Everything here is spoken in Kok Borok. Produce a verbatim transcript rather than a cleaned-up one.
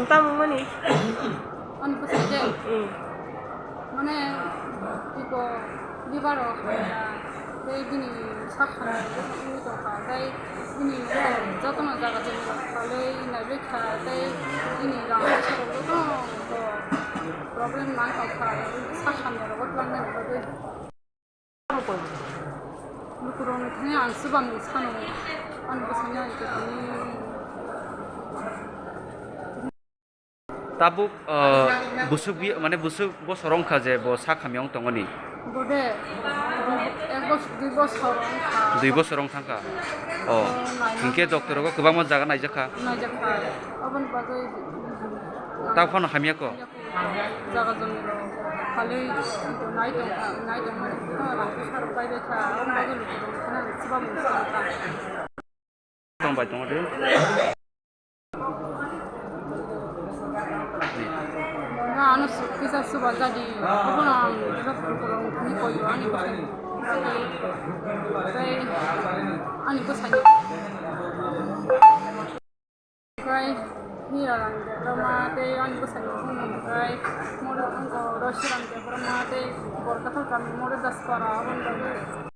Tamung mani? Ani bwsai de. Hmm. Mane, iko liver o hamya, tei bini sak hamya wngwi tongkha, tei bini jotono jaga jani rok khalwi naiwi kha, tei bini rang bwsa rok jotono problem nang tongkha, sak hamya rogo twlangnani bagwi. Lukurokni thani ang chubamung sano, ani bwsani ang tongmani. Tabuk, uh, busuk bi, mane busuk bosor wngkha je bo sak hamya wng tongoni? Bode, dui, ek bos-, dui bosor wngkha. Dui bosor wng thangkha. Oh, oh, naina hinkhe doctor rogo kwbangma jaga naijakha? Naijakha. Aboni bagwi. Tak phano hamya ko? Jaga jomiro khalwi nai tong, nai tongmani, rang bwsa rok bai bai kha, aboni bagwi lukurok kheno chubamung sano ta. Tong bai tongo de. Ano kisa chuba jadi, abono ang lukurok ni koyo ani bwsai. Tei ani bwsai. Omokai Hirarang Debbarma tei ani bwsai ni bumung omokai Mori-, Rosirang Debbarma tei Borkathal kami Mori Daspara, aboni bagwi